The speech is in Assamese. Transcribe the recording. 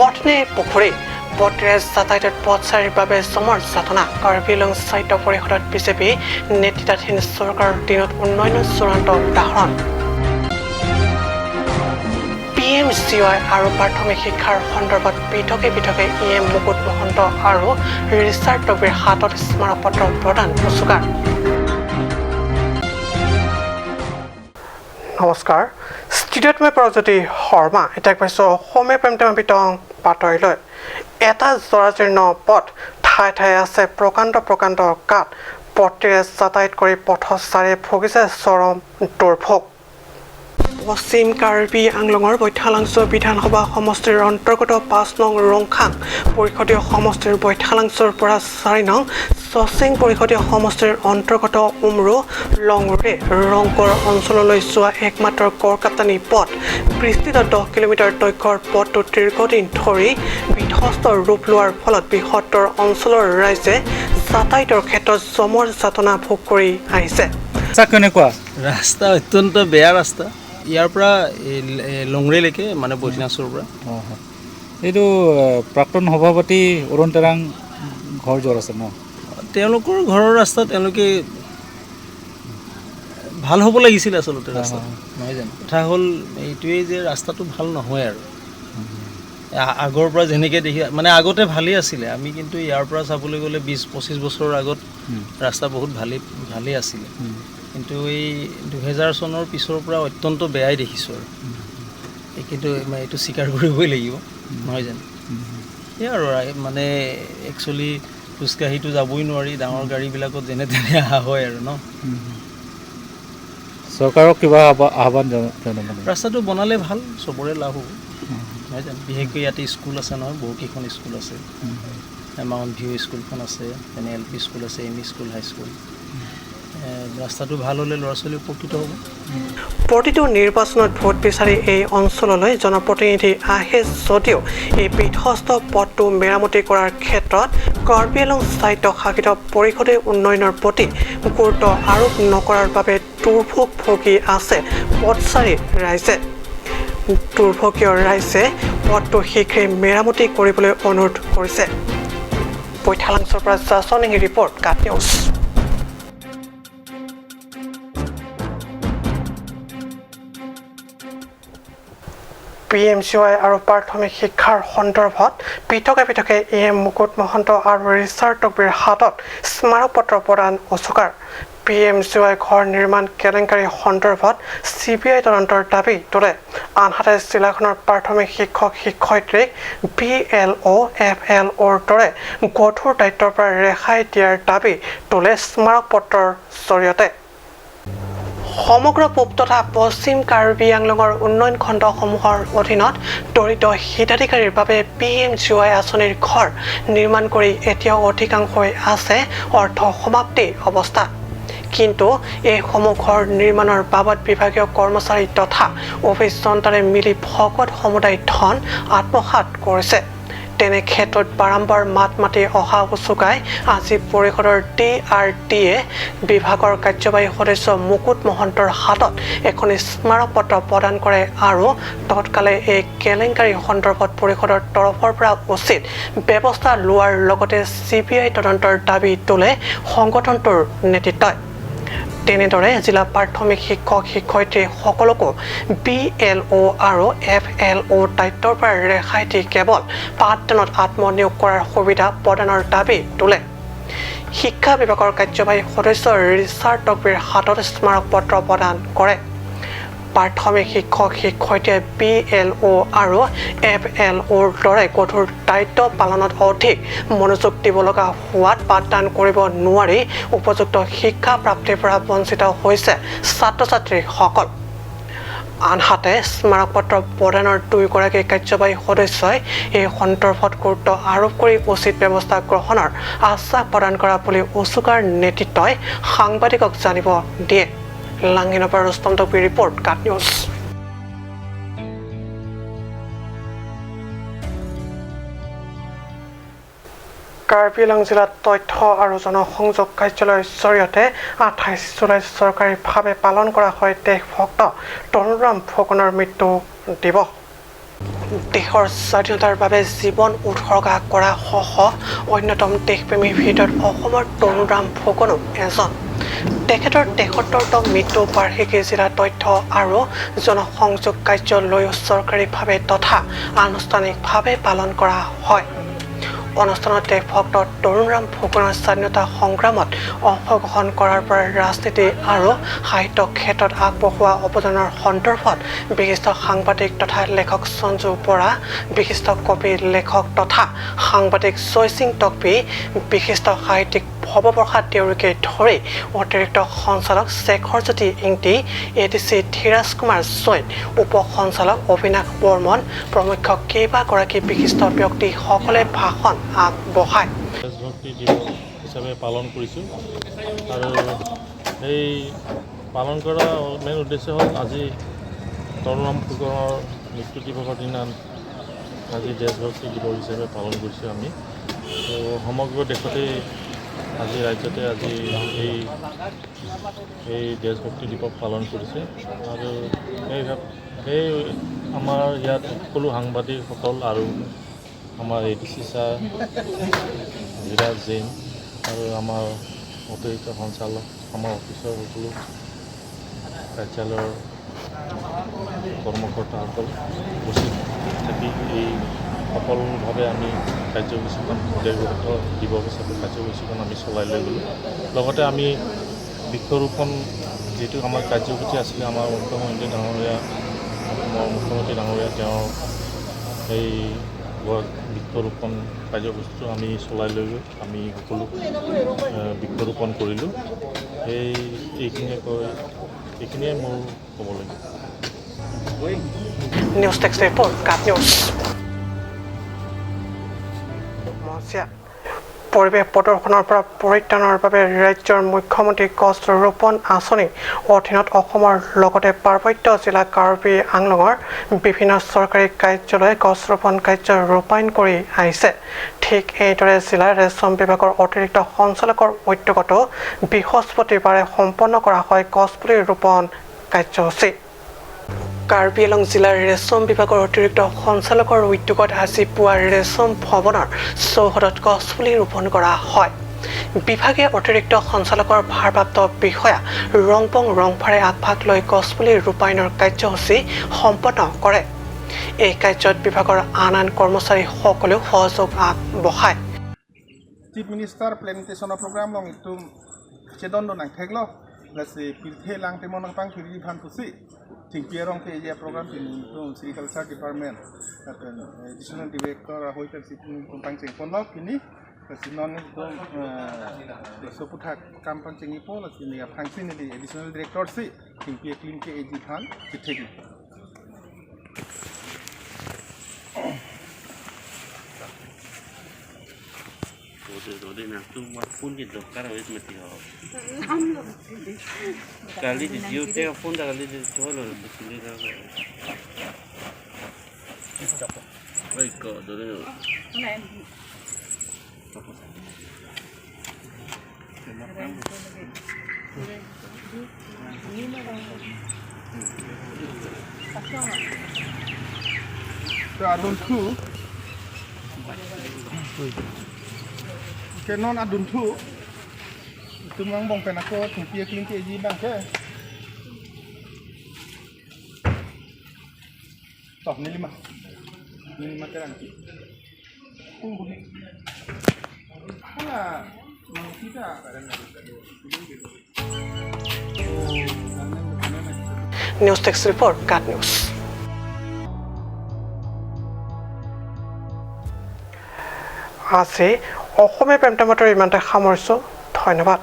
পথ নে পুখুৰী? পথেৰে যাতায়াতত পথচাৰীৰ বাবে যমৰ যাতনা। কাৰ্বি আংলং স্বায়ত্ত পৰিষদত বিজেপি নেতৃত্বাধীন চৰকাৰৰ দিনত উন্নয়নৰ চূড়ান্ত উদাহৰণ। PMGY আৰু প্ৰাথমিক শিক্ষাৰ সন্দৰ্ভত পৃথকে পৃথকে ই এম মুকুট মহন্ত আৰু ৰিচাৰ্ড টবিৰ হাতত স্মাৰকপত্ৰ প্ৰদান অচুকাৰ। নমস্কাৰ, ষ্টুডিঅ'ত মই প্ৰজ্যোতি শৰ্মা। এতিয়া পাইছোঁ অসমীয়া প্ৰেম বিতং বাতৰিলৈ। এটা জৰাজীৰ্ণ পথ, ঠায়ে ঠায়ে আছে প্ৰকাণ্ড প্ৰকাণ্ড গাঁত। পথটিৰে যাতায়াত কৰি পথচাৰীয়ে ভুগিছে চৰম দুৰ্ভোগ। পশ্চিম কাৰ্বি আংলঙৰ বৈঠালাংছ বিধানসভা সমষ্টিৰ অন্তৰ্গত 5 নং ৰংখাং পৰিষদীয় সমষ্টিৰ বৈঠালাংছৰ পৰা 4 নং চচিং পৰিষদীয় সমষ্টিৰ অন্তৰ্গত উমৰু লংৰে ৰংকৰ অঞ্চললৈ যোৱা একমাত্ৰ গড়কাপ্তানি পথ। বিস্তৃত 10 কিলোমিটাৰ দৈৰ্ঘ্যৰ পথটো দীৰ্ঘদিন ধৰি বিধ্বস্ত ৰূপ লোৱাৰ ফলত বৃহত্তৰ অঞ্চলৰ ৰাইজে যাতায়াতৰ ক্ষেত্ৰত যমৰ যাতনা ভোগ কৰি আহিছে। কেনেকুৱা ৰাস্তা? অত্যন্ত বেয়া ৰাস্তা। ইয়াৰ পৰা লংৰেলৈকে, মানে বৈঠনাচৰ পৰা। এইটো প্ৰাক্তন সভাপতি অৰুণ তেৰাং ঘৰ য'ত আছে ন, তেওঁলোকৰ ঘৰৰ ৰাস্তা তেওঁলোকে ভাল হ'ব লাগিছিল আচলতে ৰাস্তা, নহয় জানো? কথা হ'ল এইটোৱেই যে ৰাস্তাটো ভাল নহয় আৰু আগৰ পৰা যেনেকৈ দেখি, মানে আগতে ভালেই আছিলে আমি, কিন্তু ইয়াৰ পৰা চাবলৈ গ'লে 20-25 বছৰৰ আগত ৰাস্তা বহুত ভালেই আছিলে, কিন্তু এই 2000 চনৰ পিছৰ পৰা অত্যন্ত বেয়াই দেখিছোঁ আৰু। কিন্তু এইটো স্বীকাৰ কৰিবই লাগিব, নহয় জানো? এই আৰু মানে একচুৱেলি খোজকাঢ়িতো যাবই নোৱাৰি, ডাঙৰ গাড়ীবিলাকত যেনে তেনে অহা হয় আৰু ন। চৰকাৰক কিবা আহ্বান জনাব? ৰাস্তাটো বনালে ভাল, চবৰে লাভ হ'ব, নহয় জানো? বিশেষকৈ ইয়াতে স্কুল আছে নহয়, বহুকেইখন স্কুল আছে। মাউণ্ট ভিউ স্কুলখন আছে, তেনে এল পি স্কুল আছে, M E school, high school. ৰাস্তাটো ভাল হ'লে ল'ৰা ছোৱালী উপকৃত হ'ব। প্ৰতিটো নিৰ্বাচনত ভোট বিচাৰি এই অঞ্চললৈ জনপ্ৰতিনিধি আহে যদিও এই বিধ্বস্ত পথটো মেৰামতি কৰাৰ ক্ষেত্ৰত কাৰ্বি আংলং স্বায়ত্তশাসিত পৰিষদে উন্নয়নৰ প্ৰতি গুৰুত্ব আৰোপ নকৰাৰ বাবে দুৰ্ভোগ ভুগি আছে পথচাৰী ৰাইজে। দুৰ্ভগীয় ৰাইজে পথটো শীঘ্ৰে মেৰামতি কৰিবলৈ অনুৰোধ কৰিছে। বৈঠালাংছৰ পৰা জাছন ৰিপৰ্ট, কাট নিউজ। PMGY আৰু প্ৰাথমিক শিক্ষাৰ সন্দৰ্ভত পৃথকে পৃথকে ই এম মুকুট মহন্ত আৰু ৰিচাৰ্ড টবিৰ হাতত স্মাৰকপত্ৰ প্ৰদান অচুকাৰ। PMGY ঘৰ নিৰ্মাণ কেলেংকাৰী সন্দৰ্ভত CBI তদন্তৰ দাবী তোলে। আনহাতে জিলাখনৰ প্ৰাথমিক শিক্ষক শিক্ষয়িত্ৰীক BLO, FLOৰ দৰে গধুৰ দায়িত্বৰ পৰা ৰেহাই দিয়াৰ দাবী তোলে স্মাৰকপত্ৰৰ জৰিয়তে। সমগ্ৰ পূব তথা পশ্চিম কাৰ্বি আংলঙৰ উন্নয়ন খণ্ডসমূহৰ অধীনত দৰিদ্ৰ হিতাধিকাৰীৰ বাবে PMGY আঁচনিৰ ঘৰ নিৰ্মাণ কৰি এতিয়াও অধিকাংশই আছে অৰ্থ সমাপ্তি অৱস্থা। কিন্তু এইসমূহ ঘৰ নিৰ্মাণৰ বাবদ বিভাগীয় কৰ্মচাৰী তথা অফিচ যন্ত্ৰাৰে মিলি ভকত সমুদায় ধন আত্মসাত কৰিছে। তেনে ক্ষেত্ৰত বাৰম্বাৰ মাত মাতি অহা উচুকাই আজি পৰিষদৰ DRDA বিভাগৰ কাৰ্যবাহী সদস্য মুকুট মহন্তৰ হাতত এখন স্মাৰকপত্ৰ প্ৰদান কৰে আৰু তৎকালে এই কেলেংকাৰী সন্দৰ্ভত পৰিষদৰ তৰফৰ পৰা উচিত ব্যৱস্থা লোৱাৰ লগতে CBI তদন্তৰ দাবী তোলে সংগঠনটোৰ নেতৃত্বই। তেনেদৰে জিলা প্ৰাথমিক শিক্ষক শিক্ষয়িত্ৰীসকলকো BLO আৰু FLO দায়িত্বৰ পৰা ৰেহাই দি কেৱল পাঠদানত আত্মনিয়োগ কৰাৰ সুবিধা প্ৰদানৰ দাবী তোলে। শিক্ষা বিভাগৰ কাৰ্যবাহী সদস্য ৰিচাৰ্ড টবিৰ হাতত স্মাৰকপত্ৰ প্ৰদান কৰে। প্ৰাথমিক শিক্ষক শিক্ষয়িত্ৰীয়ে BLO আৰু FLOৰ দৰে কঠোৰ দায়িত্ব পালনত অধিক মনোযোগ দিব লগা হোৱাত পাঠদান কৰিব নোৱাৰি উপযুক্ত শিক্ষা প্ৰাপ্তিৰ পৰা বঞ্চিত হৈছে ছাত্ৰ ছাত্ৰীসকল। আনহাতে স্মাৰকপত্ৰ প্ৰদানৰ দুয়োগৰাকী কাৰ্যবাহী সদস্যই এই সন্দৰ্ভত গুৰুত্ব আৰোপ কৰি উচিত ব্যৱস্থা গ্ৰহণৰ আশ্বাস প্ৰদান কৰা বুলি অচুকাৰ নেতৃত্বই সাংবাদিকক জানিব দিয়ে। লাংহিনৰ পৰা ৰুস্তম টপিৰ ৰিপৰ্ট, কাট নিউজ। কাৰ্বি আংলং জিলাত তথ্য আৰু জনসংযোগ কাৰ্যালয়ৰ জৰিয়তে 28 জুলাইত চৰকাৰীভাৱে পালন কৰা হয় দেশভক্ত তৰুণৰাম ফুকনৰ মৃত্যু দিৱস। দেশৰ স্বাধীনতাৰ বাবে জীৱন উৎসৰ্গা কৰা সহ অন্যতম দেশপ্ৰেমীৰ ভিতৰত অসমৰ তৰুণৰাম ফুকনো এজন। তেখেতৰ ৭৩তম মৃত্যু বাৰ্ষিকী জিলা তথ্য আৰু জনসংযোগ কাৰ্যালয়ো চৰকাৰীভাৱে তথা আনুষ্ঠানিকভাৱে পালন কৰা হয়। অনুষ্ঠানত দেশভক্ত তৰুণৰাম ফুকনৰ স্বাধীনতা সংগ্ৰামত অংশগ্ৰহণ কৰাৰ পৰা ৰাজনীতি আৰু সাহিত্য ক্ষেত্ৰত আগবঢ়োৱা অৱদানৰ সন্দৰ্ভত বিশিষ্ট সাংবাদিক তথা লেখক সঞ্জু বৰা, বিশিষ্ট কবি লেখক তথা সাংবাদিক জয়সিং টকবি, বিশিষ্ট সাহিত্যিক ভৱপ্ৰসাদ দেউৰীকে ধৰি অতিৰিক্ত সঞ্চালক Sekharjyoti Engti, ADC Dhiraj Kumar Jain, উপ সঞ্চালক অবিনাশ বৰ্মন প্ৰমুখ্য কেইবাগৰাকী বিশিষ্ট ব্যক্তিসকলে ভাষণ আগবঢ়ায়। দেশভক্তি দিৱস হিচাপে পালন কৰিছোঁ আৰু এই পালন কৰা মেইন উদ্দেশ্য হ'ল আজি তৰুণৰাম ফুকনৰ মৃত্যু দিৱসৰ দিনা আজি দেশভক্তি দিৱস হিচাপে পালন কৰিছোঁ আমি। তো সমগ্ৰ দেশতেই আজি ৰাজ্যতে আজি এই দেশভক্তি দিৱস পালন কৰিছে আৰু সেই আমাৰ ইয়াত সকলো সাংবাদিকসকল আৰু আমাৰ ADC sir Dhiraj Jain আৰু আমাৰ অতিৰিক্ত সঞ্চালক, আমাৰ অফিচৰ সকলো কাৰ্যালয়ৰ কৰ্মকৰ্তাসকল উপস্থিত থাকি এই সফলভাৱে আমি কাৰ্যসূচীখন দেশভক্ত দিৱস হিচাপে কাৰ্যসূচীখন আমি চলাই লৈ গ'লোঁ। লগতে আমি বৃক্ষৰোপণ যিটো আমাৰ কাৰ্যসূচী আছিলে, আমাৰ মুখ্যমন্ত্ৰী ডাঙৰীয়া, মুখ্যমন্ত্ৰী ডাঙৰীয়া তেওঁৰ এই বৃক্ষৰোপণ কাৰ্যসূচীটো আমি চলাই লৈ গৈ আমি সকলো বৃক্ষৰোপণ কৰিলোঁ। এইখিনিয়ে কৈ এইখিনিয়ে মোৰ ক'বলগীয়া। News desk report, Ghat news. পৰিৱেশ প্ৰদূষণৰ পৰা পৰিত্ৰাণৰ বাবে ৰাজ্যৰ মুখ্যমন্ত্ৰী গছ ৰোপণ আঁচনিৰ অধীনত অসমৰ লগতে পাৰ্বত্য জিলা কাৰ্বি আংলঙৰ বিভিন্ন চৰকাৰী কাৰ্যালয়ে গছ ৰোপণ কাৰ্য ৰূপায়ণ কৰি আহিছে। ঠিক এইদৰে জিলাৰ ৰেচম বিভাগৰ অতিৰিক্ত সঞ্চালকৰ উদ্যোগতো বৃহস্পতিবাৰে সম্পন্ন কৰা হয় গছপুলি ৰোপণ কাৰ্যসূচী। কাৰ্বি আংলং জিলাৰ ৰেচম বিভাগৰ অতিৰিক্ত সঞ্চালকৰ উদ্যোগত আজি পুৱা ৰেচম ভৱনৰ চৌহদত গছপুলি ৰোপণ কৰা হয়। বিভাগীয় অতিৰিক্ত সঞ্চালকৰ ভাৰপ্ৰাপ্ত বিষয়া ৰংপং ৰংফাৰে আগভাগ লৈ গছপুলি ৰূপায়ণৰ কাৰ্যসূচী সম্পন্ন কৰে। এই কাৰ্যত বিভাগৰ আন আন কৰ্মচাৰীসকলেও সহযোগ আগবঢ়ায়। চিফ মিনিষ্টাৰ প্লেণ্টেশ্যনৰ প্ৰগ্ৰাম লং ইটো চেদন নাংথেকল lasi pilthe lang te monang pang thiri phan pusi thingpia rong te ya program tin to sericulture department apen additional director hoi pen sitin pang cheng pon lok kini lasi non to soputha kam pang chengi po lasi ni phang sin ni additional director si thingpia clean ke ag phan chithegi. Kenon adun tu itu memang bong penako tinggi kelinci ji bang ke toh ni lima terang ala kita. News desk report, Ghat news. আজি অসমীয়া প্ৰেম টাইমতৰ ইমানতে সামৰিছোঁ। ধন্যবাদ।